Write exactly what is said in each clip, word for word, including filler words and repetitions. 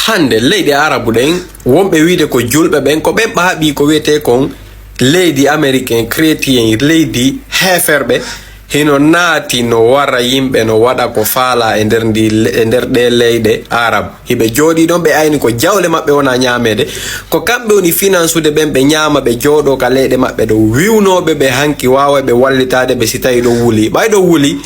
Hannde, leyɗe Arabu ɗen, wonɓe wiide ko julɓe ɓen, ko ɓen ɓaaɓii ko wiyetee kon leydi Ameriken, chrétien, leydi heeferɓe, hino naati no wara yimɓe, no waɗa ko faalaa e nder ndi, e nder ɗee leyɗe Arabu. Hiɓe jooɗii ɗon, ɓe ayni ko jawle maɓɓe wona ñaameede. Ko kamɓe woni finansude ɓen, ɓe ñaama, ɓe jooɗoo ka leyɗe maɓɓe ɗo. Wiwnooɓe ɓe hanki waaway ɓe wallitaade ɓe si tawii ɗon wuli. Ɓay ɗon wuli,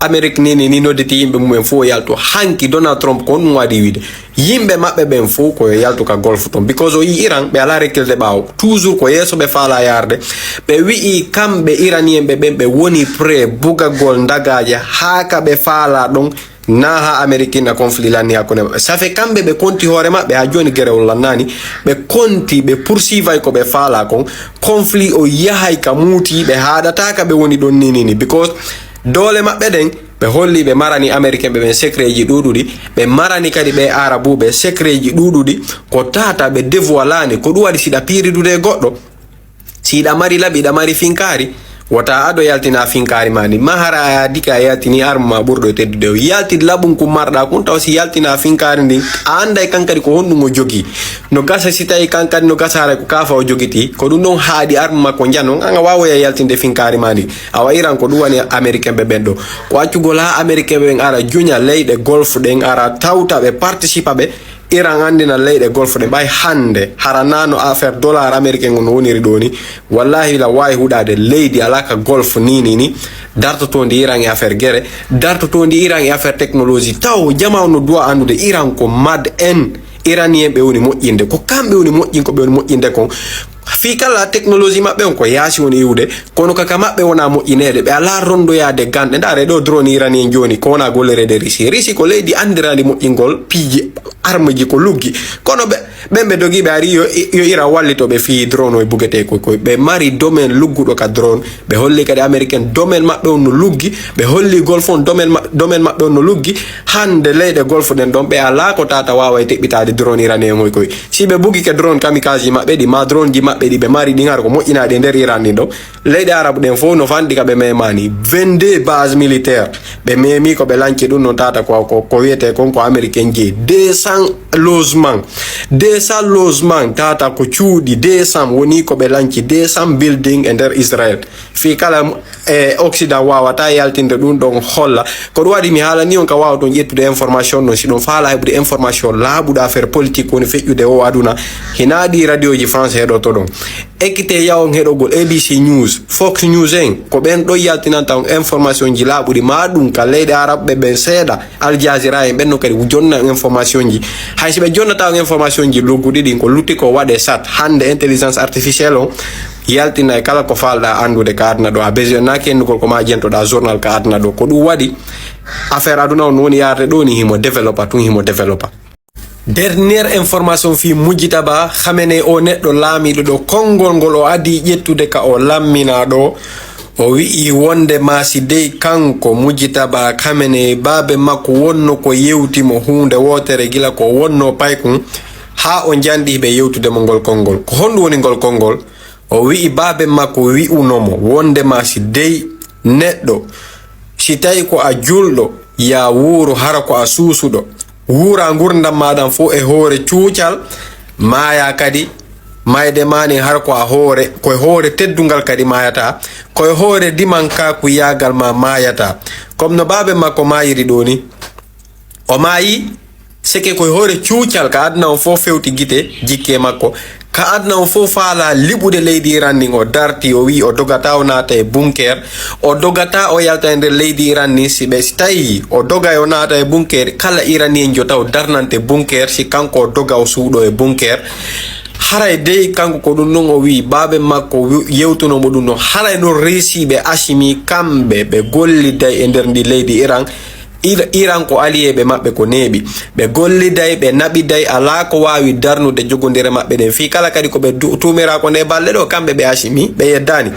Amerik ni, ni, ni nodditi yimɓe mum en fof o yaltu. Hanki Donald Trump ko honɗum waɗi wiide? Yimɓe maɓɓe ɓen fof ko yo yaltu ka Golfe ton. Because o yii Iran, ɓe alaa rekkilde ɓaawo. Toujours ko yeeso ɓe faalaa yaarde. Ɓe wi'i kamɓe Iranien ɓe ɓen ɓe woni prêt bugagol ndagaaje haa ka ɓe faalaa ɗon. Na haa Amerik inna conflit lanni hakkunde maɓɓe. Ça fait kamɓe ɓe konti hoore maɓɓe haa jooni gerewol lannaani. Ɓe konti, ɓe poursuivay ko ɓe faalaa kon. Conflit o yahay ka muuti, ɓe haaɗataa ka ɓe woni ɗon ni, ni, ni. Because doole maɓɓe ɗen, ɓe holli ɓe marani Ameriken ɓe ɓen secretji ɗuuɗuɗi, ɓe marani kadi ɓe Arabuɓe secretji ɗuuɗuɗi, ko tata ɓe dévoilani. Ko ɗum waɗi si ɗa piiridude e goɗɗo, si hiɗa mari laɓi, hiɗa mari finkaari, wota ado yaltina finkaari ma ndi. Ma hara a yaadi ka a yaltini arme ma ɓurɗo e teddude o. Yaltid laɓum kun marɗa kun, taw si yaltina finkaari ndin, a anday kan kadi ko honɗum o jogii. No gasa si tawi kan kadi no gasa haray ko kaafa o jogiti, ko ɗum ɗon haaɗi arme makko njanon, an a waawoya yaltinde finkaari ma ndi. Awa Iran ko ɗum woni Ameriken ɓe ɓen ɗo. Ko accugol haa Ameriken ɓe ɓen ara juña leyɗe Golfe ɗen, ara tawta ɓe, participa ɓe. Iran anndina leyɗe Golfe ɗen ɓay hannde, hara na no affaire dollar américain on no woniri ɗo ni. Wallahi la waawi huɗaade leydi alaa ka Golfe ni, ni, ni. Dartotoondi Iran e affaire gere, dartotoondi Iran e affaire technologie. Taw jamaa on no duwa anndude Iran ko mad en. Iranien ɓe woni moƴƴinde. Ko kamɓe woni moƴƴin, ko ɓe woni moƴƴinde kon. Fii kala technologie maɓɓe on ko yaasi woni iwde, kono kaka maɓɓe wona moƴƴineede, ɓe alaa rondoyaade ganɗe. Ndaare ɗo drone iranien jooni, ko wona gollereede Risi. Risi ko leydi anndirandi moƴƴingol piiji armeji ko luggi. Kono ɓe, ɓen ɓe dogi, ɓe ari yo, yo Iran wallito ɓe fii drone o e bugetee ko, ko ɓe mari domaine lugguɗo ka drone. Ɓe holli kadi Americain domaine maɓɓe on no luggi, ɓe holli Golfe on domaine ma-, domaine maɓɓe on no luggi. Hannde leyɗe Golfe ɗen ɗon, ɓe alaa ko tata waawa e teɓɓitaade drone iranien on koy. Si ɓe bugike drone kamikaze maɓɓe ɗi, ma drone ji maɓɓe ɗi ɓe mari ɗin, hara ko moƴƴinaaɗi e nder Iran ɗin ɗon. Leyɗe Arabu ɗen fof no fanɗi ka ɓe memani. Vingt-deux base militaire. Ɓe memi ko ɓe lanci ɗum non tata ko, ko, ko wiyetee kon ko Americain jeyi. Deux cents logement. Deux cents logement tata ko cuuɗi deux cents woni ko ɓe lanci, deux cents building e nder Israël. Fii kala e Occident waawata yaltinde ɗum ɗon holla. Ko ɗum waɗi mi haalani on ka waawton ƴettude information ɗon. Si ɗon faala heɓude information laaɓuɗo affaire politique woni feƴƴude o aduna, hinaa ɗi radioji France heɗoto ɗon. Ekkite yawon heɗogol A B C News, Fox News en, ko ɓen ɗon yaltinanta on information ji laaɓuɗi, ma ɗum ka leyɗe Arabɓe ɓen seeɗa, Al Jazeera en, ɓen non kadi jonna on information ji. Hay si ɓe jonnata on information ji lugguɗi ɗin, ko lutti ko waɗe sat. Hannde intelligence artificielle on yaltina e kala ko faalɗa anndude ka aduna ɗo. A besoin na kennugol ko ma jentoɗa journal ka aduna ɗo. Ko ɗum waɗi affaire aduna on woni yaade ɗo ni himo développa, tun himo développa. Dernière information fii Mujitaba Khamenei, o neɗɗo laamiiɗo ɗo, konngol ngol o adii ƴettude ka o lammina ɗo, o wi'i wonde ma si dey kanko Mujitaba Khamenei, baabe makko wonno ko yewti mo huunde wootere gila ko wonno paykun, haa o njanɗi ɓe yewtude mo ngol konngol. Ko honɗum woni ngol konngol? O wi'i baabe makko wi'uno mo wonde ma si dey neɗɗo, si tawi ko a julɗo, ya wuuru hara ko a suusuɗo. Wuura ngurdam ma ɗam fof e hoore cuucal, maaya kadi. Mayde ma nin hara ko a hoore, ko e hoore teddungal kadi maayata, ko e hoore dimankaaku yaagal ma maayata. Comme no baabe makko maayiri ɗo ni. O maayi, seke ko e hoore cuucal ka aduna on fof fewti gite, jikke makko. Ka aduna on fof faala liɓude leydi Iran ndin, o darti, o wi'i o dogata o naata e bunker. O dogata o yalta e nder leydi Iran ndin, si ɓe, si tawi o doga o naata e bunker, kala Iranien jo taw darnante bunker, si kanko o doga o suuɗo e bunker. Haray dey kanko ko ɗum ɗon o wi'i, baabe makko wi-, yewtuno mo ɗum ɗon. Haray non Riisiiɓe Asimi kamɓe ɓe golliday e nder ndi leydi Iran. Ir-, Iran ko aliyeeɓe maɓɓe ko neeɓi. Ɓe golliday, ɓe naɓiday, alaa ko waawi darnude jogondire maɓɓe ɗen. Fii kala kadi ko ɓe du-, tuumiraa ko nde balɗe ɗo, kamɓe ɓe Asimi, ɓe yeddaani.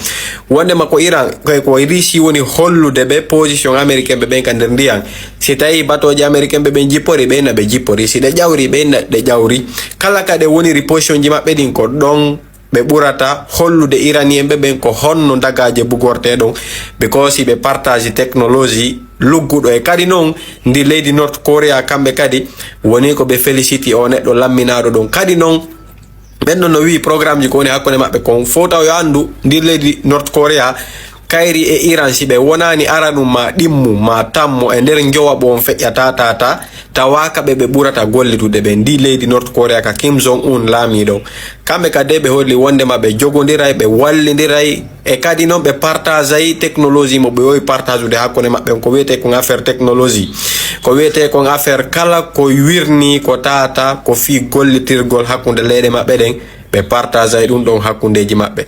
Wondema ko Iran, ko, ko Riisi woni hollude ɓe position américain ɓe ɓen ka nder ndiyan. Si tawi batooje américain ɓe ɓen jippori, ɓe na ɓe jippori. Si ɗe ƴawri, ɓe na ɗe ƴawri. Kala ka ɗe woniri position ji maɓɓe ɗin ko ɗon ɓe ɓurata hollude Iranien ɓe ɓen ko honno dagaaje bugortee ɗon, ɓe koosi ɓe partage technologie lugguɗo. E kadi noon, ndi leydi North Korea, kamɓe kadi woni ko ɓe félicité o neɗɗo lamminaaɗo ɗon. Kadi noon, ɓen ɗon no wi'i programme ji ko woni hakkunde maɓɓe kon, fof taw yo anndu, ndi leydi North Korea, kayri e Iran, si ɓe wonaani aranum ma ɗimmum ma tammo e nder njowaɓu on feƴƴata tata, tawaaka ɓe ɓe ɓurata gollidude ɓe. Ndi leydi North Korea ka Kim Jong Un laamiiɗo. Kamɓe kadi ɓe holli wondema ɓe jogondiray, ɓe wallindiray, e kadi noon ɓe partageay technologie mo ɓe wowi partagude hakkunde maɓɓe on. Ko wiyetee kon affaire technologie, ko wiyetee kon affaire kala ko wirnii ko tata ko fii gollitirgol hakkunde leyɗe maɓɓe ɗen, ɓe partageay ɗum ɗon hakkundeeji maɓɓe.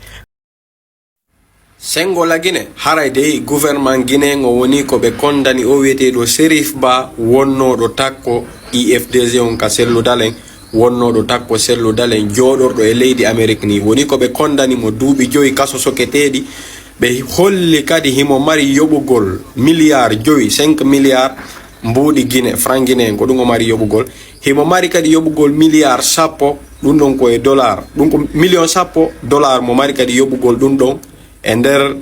Senngo Lagine, haray dey gouvernement Guinée ngo woni ko ɓe kondani o wiyeteeɗo Serif Ba, wonnooɗo takko I F D G on ka Sellu Dalen, wonnooɗo takko Sellu Dalen jooɗorɗo e leydi Amerik ni. Woni ko ɓe kondani mo duuɓi joyi kaso soketeeɗi. Ɓe holli kadi himo mari yoɓugol miliyar jowi, cinq milliards, mbuuɗi Guinée, franc Guinée en, ko ɗum o mari yoɓugol. Himo mari kadi yoɓugol miliyar sappo, ɗum ɗon ko e dollar. Ɗum ko million sappo dollar mo mari kadi yoɓugol ɗum ɗon e nder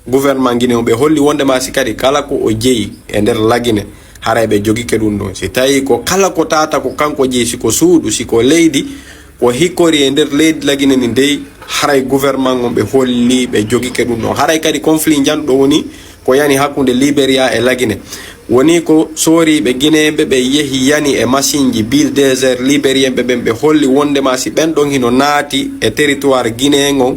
gouvernement Guinée on. Ɓe holli wondema si kadi kala ko o jeyi e nder Lagine, haray ɓe jogike ɗum ɗon. Si tawi ko kala ko tata ko kanko jeyi, si ko suudu, si ko leydi, ko hikkori e nder leydi Lagine ni dey, haray gouvernement on ɓe holli ɓe jogike ɗum ɗon. Haray kadi conflit njanɗo woni ko yani hakkunde Liberia e Lagine. Woni ko sooriiɓe Guinéen ɓe ɓe yehi yani e masinji Bulldozer Libérien ɓe ɓen, ɓe holli wondema si ɓen ɗon hino naati e territoire Guinée on,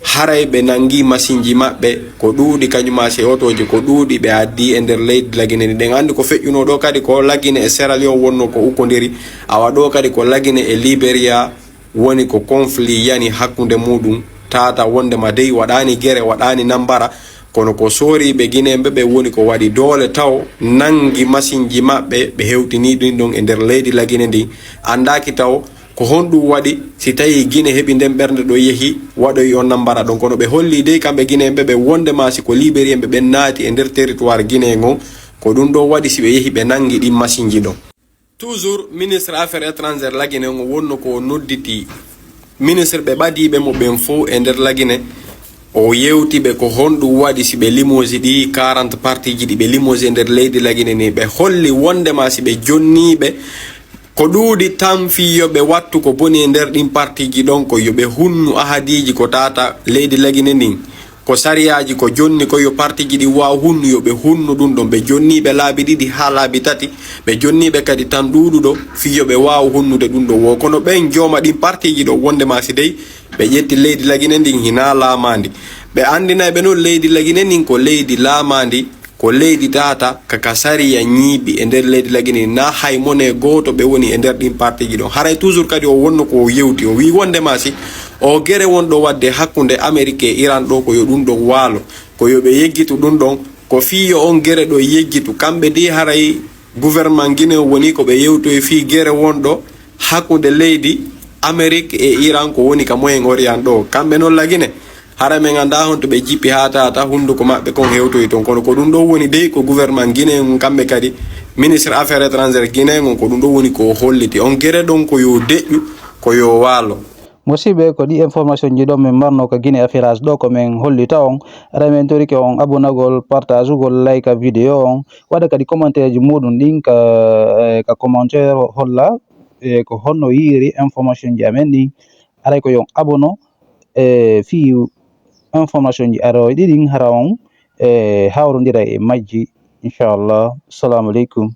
haray ɓe nangi masinji maɓɓe ko ɗuuɗi, kañum ma si otooji ko ɗuuɗi ɓe addi e nder leydi Lagine ni. Ɗen anndi ko feƴƴuno ɗo kadi ko Lagine e Sierra Leone wonno ko ukkondiri, awa ɗo kadi ko Lagine e Liberia woni ko conflit yani hakkunde muɗum, tata wondema dey waɗani gere, waɗani nambara, kono ko sooriiɓe Guinéen ɓe ɓe woni ko waɗi doole taw nangi masinji maɓɓe, ɓe hewtini ɗin ɗon e nder leydi Lagine ndin. Anndaaki taw ko honɗum waɗi, si tawi Guinée heɓi nden ɓernde ɗo yehi waɗoyi on nambara ɗon. Kono ɓe holli dey kamɓe Guinéen ɓe ɓe wondema si ko Libérien ɓe ɓen naati e nder territoire Guinée ngon, ko ɗum ɗon waɗi si ɓe yehi ɓe nangi ɗin masinji ɗon. Toujours ministre affaires étrangères Lagine on wonno ko o nodditi ministre ɓe ɓadiiɓe mo ɓen fow e nder Lagine. O yewti ɓe ko honɗum waɗi si ɓe limooji ɗi quarante partiji ɗi ɓe limooji e nder leydi Lagine ni, ɓe holli wondema si ɓe jonniiɓe ko ɗuuɗi tan fii yo ɓe wattu ko boni e nder ɗin partiji ɗon, ko yo ɓe hunnu ahadiiji ko tata leydi Lagine ndin. Ko sariyaaji ko jonni ko yo partiji ɗi waaw hunnu, yo ɓe hunnu ɗum ɗon. Ɓe jonniiɓe laabi ɗiɗi haa laabi tati, ɓe jonniiɓe kadi tan ɗuuɗuɗo fii yo ɓe waaw hunnude ɗum ɗon. Wo kono ɓen jooma ɗin partiji ɗon wondema si dey ɓe ƴetti leydi Lagine ndin hinaa laamaandi. Ɓe anndinay ɓe non leydi Lagine ndin ko leydi laamaandi, ko leydi tata ka, ka sariya ñiiɓi e nder leydi Lagine, na hay mone gooto ɓe woni e nder ɗin partiji ɗon. Haray toujours kadi o wonno ko o yewti, o wii wondema si o gere wonɗo waɗde hakkunde Amerik e Iran ɗo ko yo ɗum ɗon waalo, ko yo ɓe yeggitu ɗum ɗon, ko fii yo on gere ɗo yeggitu. Kamɓe ndi haray gouvernement Guinée woni ko ɓe yewtoyi fii gere wonɗo hakkunde leydi Amerik e Iran ko woni ka Moyen Orient ɗo. Kamɓe non Lagine, hara men anndaa honto ɓe jippi haa tata hunnduko maɓɓe kon hewtoyi ton. Kono ko ɗum ɗon woni dey ko gouvernement Guinée ngun, kamɓe kadi ministre affaires étrangères Guinée ngun, ko ɗum ɗon woni ko o holliti. On gere ɗon ko yo deƴƴu, ko yo waalo. Musiɓɓe, ko ɗi information ji ɗon min marno ka Guinée Affaires ɗo ko min hollita on. Aray min torike on abonagol, partagugol, like vidéo on. Waɗa kadi commentaire ji muɗum ɗin ka, eh, ka commentaire holla, eh, ko honno yiiri information ji amen ɗin. Aray ko yon abono, eh, fii information ji aroyɗi ɗin hara on, eh, hawrondira e majji. Inchallah. Assalamu aleykum.